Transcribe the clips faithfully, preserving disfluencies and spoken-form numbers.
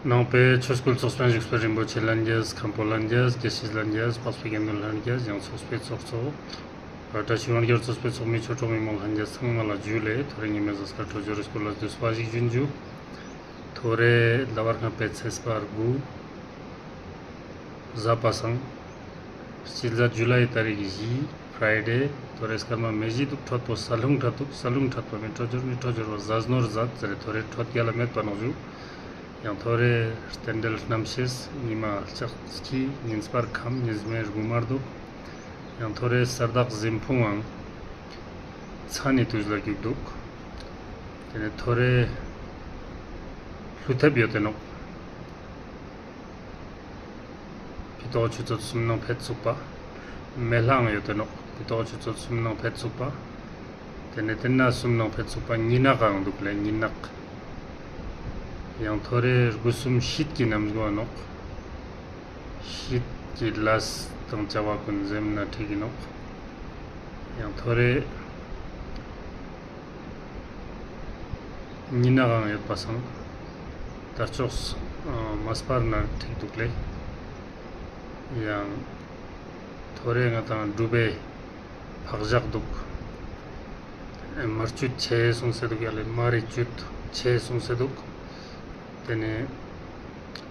ནང་པའི་ཆོས་སྐུལ་ཚོགས་པའི་བཞུགས་པའི་རིན་པོ་ཆེ་ལྷན་རྒྱས། མཁན་པོ་ལྷན་རྒྱས། དགེ་བཤེས་ལྷན་རྒྱས། འཕགས་པའི་དགེ་འདུན་ལྷན་རྒྱས། ཡང་ཚོགས་པའི་ཚོགས་གཙོ། བཀྲ་ཤིས་དབང་རྒྱལ་ཚོགས་པའི་ཚོགས་མི། ཆོས་གྲོགས་མི་མང་ལྷན་རྒྱས་ཚང་མ་ལ་ཇུ་ལེ། ཐོ་རེ་ཉི་མའི་གཟའ་སྐར་འཕྲོད་སྦྱོར་སྐོར་ལ་བསྡུས་པ་ཞིག་ཞུ་ཨིན། ཇུ། ཐོ་རེ་ཟླ་བ་ལྔ་པའི་ཚེས་པ་དགུ། གཟའ་པ་སངས། སྤྱི་ཟླ་ཇུ་ལའི་ཏ་རིག་བཞི། ཕ་རའི་ཌེ། ཐོ་རེ་སྐར་མ་མེ་བཞི་འདུག་འཕྲོད་པོ་ས་རླུང་འཕྲོད་འདུག་ས་རླུང་འཕྲོད་པ་མེ་འཕྲོད་སྦྱོར་མེ་འཕྲོད་སྦྱོར་བ་གཟའ་ནོར་གཟའ་ཟེར་རེ་ཐོ་རེ་འཕྲོད་རྒྱལ་ལ་མེད་པ་ནོག་ཞུ། ཡང་ཐོ་རེ་རྟེན་འབྲེལ་རྣམ་ཤེས་ཉི་མ་ལྕགས་ཀྱི་ཉིན་སྤར་ཁམས་ཉིན་མེ་དགུ་དམར་འདུག་ཡང་ཐོ་རེ་ས་བདག་གཟིམ་ཕུང་ངང་ཚ་ནི་དུས་ལ་རྒྱུག་འདུག་དེ་ནས་ཐོ་རེ་ལྷུ་ཐེབས་ཡོད་དེ་ནོག་ཕི་ཏོག་ཆུ་ཚོད་གསུམ་ནང་ཕེད་ཚུགས་པ། མེ་ལྷང་ཡོད་དེ་ནོག་ཕི་ཏོག་ཆུ་ཚོད་གསུམ་ནང་ཕེད་ཚུགས་པ། དེ་ནས་དེ་ན་གསུམ་ནང་ཕེད་ཚུགས་པ་ཉི་ནག་ཨང་འདུག་ལེ། ཉི་ནག་ཡང་ཐོ་རེ་དགུ་གསུམ་ཤིད་ཀྱི་གནམ་སྒོ་ནོག་ཤིད་ཀྱི་ལས་དང་བྱ་བ་ཀུན་འཛེམ་ན་འགྲིག་གི་ནོག་ཡང་ཐོ་རེ་ཉི་ནག་ཨང་ཡོད་པ་སང་དར་ལྕོག་མ་སྤར་ན་འགྲིག་འདུག་ལེ། ཡང་ཐོ་རེ་ང་དང་འབྲུག་པའི་ཕག་ཞག་འདུག་དམར་བཅུད་ཆེ་སོང་ཟེར་འདུག་ཡ་ལེ། དམར་རི་བཅུད་ཆེ་སོང་ཟེར་འདུག་དེ་ནས་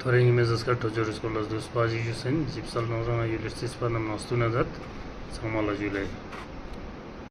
ཐོ་རེ་ཉི་མའི་གཟའ་སྐར་འཕྲོད་སྦྱོར་སྐོར་ལ་བསྡུས་པ་ཞིག་ཞུས་ཟིན། ཞིབ་གསལ་རང་རང་ཡུལ་ལི་རྩིས་པ་རྣམས་ནང་བསྡུ་ན་མཛད། ཚང་མ་ལ་ཇུ་ལེ།